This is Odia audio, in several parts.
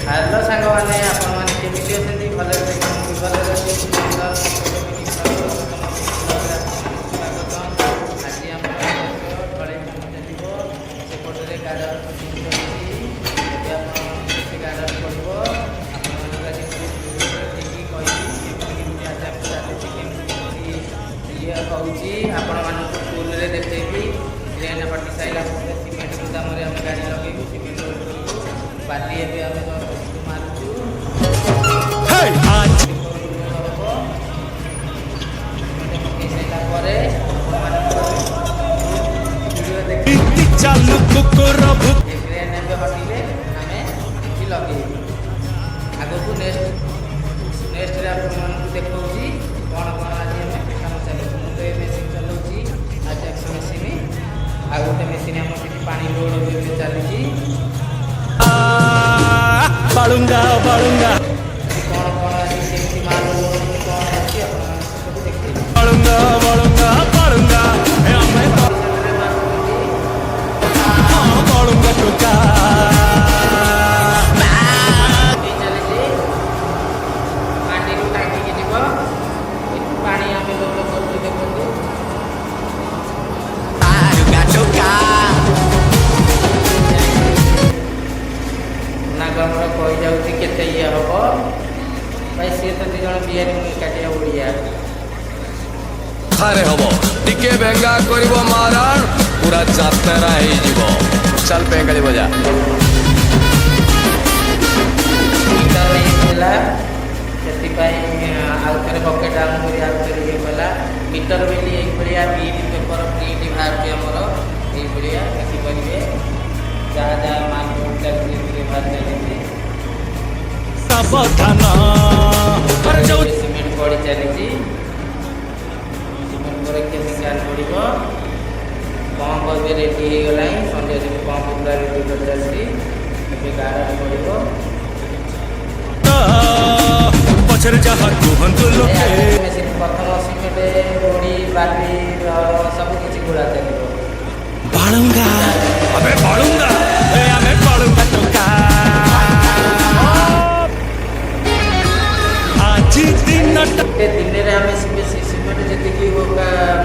ହ୍ୟାଲୋ ସାଙ୍ଗମାନେ, ଆପଣମାନେ କେମିତି ଅଛନ୍ତି? ଭଲରେ ଅଛନ୍ତି? ମୁଁ ବି ଭଲରେ ଅଛି। ସୁନ୍ଦର ସ୍ୱାଗତ। ଆଜି ଆମର ଢଳେଇ କାମ ଚାଲିବ। ସେପଟରେ ଗାର୍ଡର ଫିଟିଂ ଚାଲିଛି। ଏବେ ଆପଣମାନଙ୍କୁ ସେ ଗାର୍ଡର ପଡ଼ିବ। ଆପଣମାନଙ୍କୁ ଆଜି ଠିକ୍ କହିବି କେମିତି କେମିତି ଆଜାମ ଚାଲିଛି, କେମିତି କେମିତି ଇଏ ହେଉଛି। ଆପଣମାନଙ୍କୁ ଫୁଲରେ ଦେଖେଇବି। କ୍ରେନ୍ ହଟି ସାରିଲା ପରେ ସିମେଣ୍ଟ ଗୋଦାମରେ ଆମେ ଗାଡ଼ି ଲଗେଇବୁ, ସିମେଣ୍ଟ ଲୋଡ଼ କରିବୁ। ବାଲି ଏବେ ଆମେ ଜଷ୍ଟ ମାରୁଛୁ। ହବ ସିମେଣ୍ଟ ପକେଇ ସାରିଲା ପରେ ଆପଣମାନଙ୍କୁ ଭିଡ଼ିଓ ଦେଖି ଚାଲୁ କୁକୁର। ଏ କ୍ରେନ୍ ଏବେ ହଟିଲେ ଆମେ ଏଠି ଲଗେଇବୁ। ଆଗକୁ ନେକ୍ସଟ ନେକ୍ସଟରେ ଆପଣମାନଙ୍କୁ ଦେଖାଉଛି କ'ଣ କ'ଣ ଆଜି ଆମେ କାମ ଚାଲିଛି। ମୁଁ ତ ଏ ମେସିନ୍ ଚଲାଉଛି, ଆଜାକ୍ସ ମେସିନ୍। ଆଉ ଗୋଟେ ମେସିନ୍ ଆମର ସେଠି ପାଣି ଲୋଡ଼ ଏବେ ଚାଲିଛି। ବାଳୁଙ୍ଗା ବାଳୁଙ୍ଗା। ଆଜି କ'ଣ କ'ଣ, ଆଜି କେମିତି ମାଲ ଲୋଡ଼ ହେଉଛି, କ'ଣ ହେଉଛି, ଆପଣମାନଙ୍କୁ ସବୁ ଦେଖେଇବି। ବାଳୁଙ୍ଗା ବାଳୁଙ୍ଗା ବାଳୁଙ୍ଗା ଏ ଆମେ ସାଙ୍ଗରେ ମାରୁଛନ୍ତି। ହଁ, ବାଳୁଙ୍ଗା ଟୋକା। ଏଇ ଚାଲିଛି, ମାଟିରୁ ଟାଙ୍କିକି ଯିବ। ଏଠୁ ପାଣି ଆମେ ଲୋଡ଼ କରୁଛୁ, ଦେଖନ୍ତୁ। ବାଳୁଙ୍ଗା ଟୋକା। ନାଗ ଆମର କହିଯାଉଛି କେତେ ଇଏ ହବ। ଭାଇ, ସିଏ ତ 2 ଜଣ ବିହାରୀ, ମୁଁ ଏକାଟିଆ ଓଡ଼ିଆ। ଥରେ ହବ, ଟିକେ ବେଙ୍ଗା କରିବ ମାରାଣ, ପୁରା ଯାତ୍ରା ହେଇଯିବ। ଚାଲ ପେଙ୍କାଳି ବଜା। ମିଟର ହେଇଥିଲା, ସେଥିପାଇଁ ଆଉ ଥରେ ବକେଟ୍ ଡାଉନ୍ କରି ଆଉ ଥରେ ଇଏ କଲା। ମିଟର ବେଲି ଏଇଭଳିଆ ବିଲ୍ ପେପର ପ୍ରିଣ୍ଟ ବାହାରୁଛି ଆମର, ଏଇଭଳିଆ ଦେଖିପାରିବେ। ଯାହା ଯାହା ମାଲ ଚାଲିଛି, ଏଥିରେ ବାହାରି ଚାଲିଛି। ସାବଧାନ ଆରେ ଯୋଉ ଏବେ ସିମେଣ୍ଟ ପଡ଼ି ଚାଲିଛି। ସିମେଣ୍ଟ ପରେ କେମିକାଲ ପଡ଼ିବ। ପମ୍ପ ଏବେ ରେଡ଼ି ହେଇଗଲାଣି। ସଞ୍ଜୟ ସେଠି ପମ୍ପ ପୁରା ରେଡ଼ି କରିଚାଲିଛି। ଏବେ ଗାର୍ଡର ପଡ଼ିବ। ପଛରେ ଯାହା କୁହନ୍ତୁ ଲୋକେ। ମେସିନ୍ ପ୍ରଥମ ସିମେଣ୍ଟ, ଗୋଡ଼ି, ବାଲି ସବୁ କିଛି ଗୋଳା ଚାଲିବ। ବାଳୁଙ୍ଗା, ଆବେ ବାଳୁଙ୍ଗା, ଏ ଆମେ ବାଳୁଙ୍ଗା ଟୋକା। ଆଜି ଦିନଟା ଗୋଟେ ଦିନରେ ଆମେ ସିମେଣ୍ଟ ଯେତିକି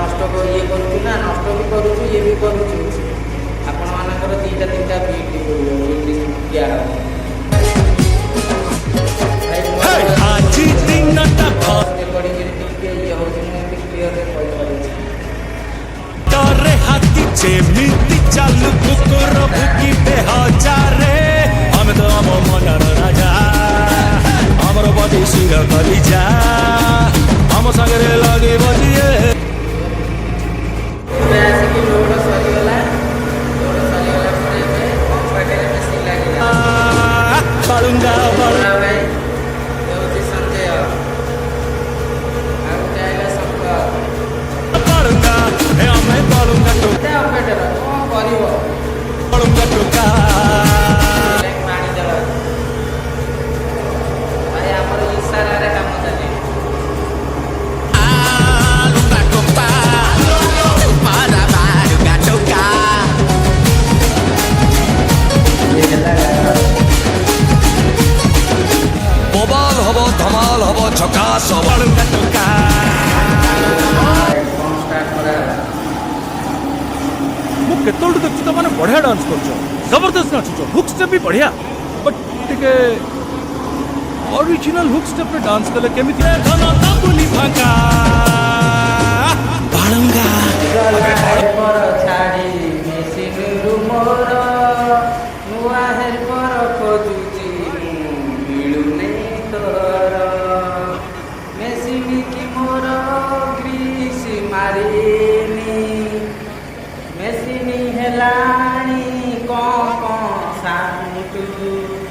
ନଷ୍ଟ ଇଏ କରୁଛୁ ନା, ନଷ୍ଟ ବି କରୁଛୁ, ଇଏ ବି କରୁଛୁ। ଆପଣମାନଙ୍କର 2ଟା 3ଟା ବିଲ୍ ପଡ଼ିବ, ବିଲ୍ ଦିଆହେବ ଭାଇ। ହେ, ଆଜି ଦିନଟା ରେକର୍ଡ଼ିଂରେ ଟିକେ ଇଏ ହେଉଛି, ମୁଁ ଏମିତି କ୍ଲିୟରରେ କହିପାରୁଛି। ଭଟରେ ହାତୀ ଯେମିତି ଚାଲୁ, କୁକୁର ଭୁକିବେ ହଜାରେ। ଆମେ ତ ଆମ ମନର ରାଜା, ଆମର ବଡି ଶିର କଲିଜା, ଆମ ସାଙ୍ଗରେ ଲାଗିବ ଯିଏ। ଏବେ ଆସିକି ଲୋଡ଼ ସରିଗଲା। ଲୋଡ଼ ସରିଗଲା ପରେ ଏବେ ପମ୍ପ ପାଖରେ ମେସିନ୍ ଲାଗିଲା। ବାଳୁଙ୍ଗା ବାଳୁଙ୍ଗା। ଭାଇ, ଏ ହେଉଛି ସଞ୍ଜୟ, ଆଉ ଗୋଟେ ହେଲା ଶଙ୍କର। ବାଳୁଙ୍ଗା, ଏ ଆମେ ବାଳୁଙ୍ଗା ଟୋକା। ଏତେ ଅପରେଟର କ'ଣ କରିବ? ବାଳୁଙ୍ଗା ଟୋକା। ପାଣି ଦେବା ଭାଇ, ଆମର ଇସାରାରେ କାମ ଚାଲେ। ବାଳୁଙ୍ଗା ଟୋକା, ବାଳୁଙ୍ଗା ଟୋକା। ଇଏ ହେଲା ଗାର୍ଡର। ବବାଲ ହବ, ଧମାଲ ହବ, ଝକାସ ହବ, ବାଳୁଙ୍ଗା ଟୋକା। ପମ୍ପ ଷ୍ଟାର୍ଟ କରାଗଲା। ମୁଁ କେତେବେଳୁ ଦେଖୁଛି, ତମାନେ ବଢିଆ ଡାନ୍ସ କରୁଛ, ଜବରଦସ୍ତ ନାଚୁଛ, ହୁକ୍ ଷ୍ଟେପ୍ ବି ବଢିଆ। ବଟ୍ ଟିକେ ଅରିଜିନାଲ ହୁକ୍ ଷ୍ଟେପ୍ରେ ଡାନ୍ସ କଲେ କେମିତି ଧନ ତାବୁଲି ଫାଙ୍କା। ବାଳୁଙ୍ଗା। ହେଲ୍ପର ଛାଡ଼ି ମେସିନରୁ ମୋର ନୂଆ ହେଲ୍ପର ଖୋଜୁଛି ମୁଁ, ମିଳୁନି ତୋର। ମେସିନ କି ମୋର ଗ୍ରୀସ ମାରିନି, ମେସିନ ହେଲାଣି କଣ କଣ ସାଉଣ୍ଡ।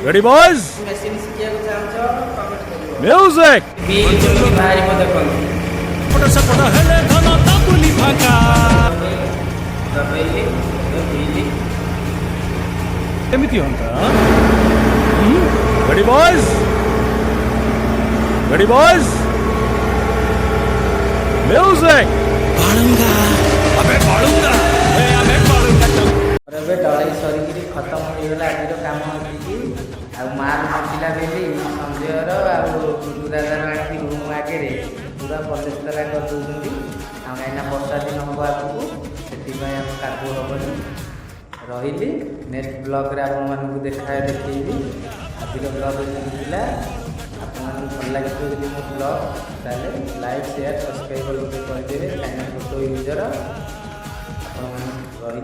Ready boys? Machine ଶିଖିବାକୁ ଚାହୁଁଛ, କମେଣ୍ଟ କରିବ। ମ୍ୟୁଜିକ୍। ବିଲ୍ କେମିତି ବାହାରିବ ଦେଖନ୍ତୁ। ଏପଟ ସେପଟ ହେଲେ ଧନ ତାବୁଲି ଫାଙ୍କା। ଦବେଇଲି ବିଲ୍। କେମିତି ହୁଅନ୍ତା? Ready boys, ready boys, music. ବାଳୁଙ୍ଗା, ଆବେ ବାଳୁଙ୍ଗା, ଏ ଆମେ ବାଳୁଙ୍ଗା ଟୋକା। ଏବେ ଢଳେଇ ସରିକିରି ଖତମ ହେଇଗଲା ଆଜିର କାମ ଏତିକି। ଆଉ ମାଲ୍ ନଥିଲା ବୋଲି ସଞ୍ଜୟର ଆଉ ଗୁରୁ ଦାଦାର ଆଣିକି ରୁମ୍ ଆଗରେ ପୁରା ପଲେସ୍ତରା କରିଦେଉଛନ୍ତି। ଆଉ କାହିଁକିନା ବର୍ଷା ଦିନ ହେବ ଆଗକୁ, ସେଥିପାଇଁ ଆମ କାଦୁଅ ହେବନି। ରହିଲି, ନେକ୍ସଟ ବ୍ଲଗ୍ରେ ଆପଣମାନଙ୍କୁ ଦେଖେଇବି। ଆଜିର ବ୍ଲଗ୍ ଏତିକି ଥିଲା। ଆପଣମାନଙ୍କୁ ଭଲ ଲାଗିଥିବ ଯଦି ମୋ ବ୍ଲଗ୍, ତାହେଲେ ଲାଇକ୍, ସେୟାର, ସବସ୍କ୍ରାଇବ୍ ଗୋଟେ କରିଦେବେ, କାହିଁକିନା ଛୋଟ ୟୁଜର ଆପଣମାନଙ୍କୁ ରହିଲି।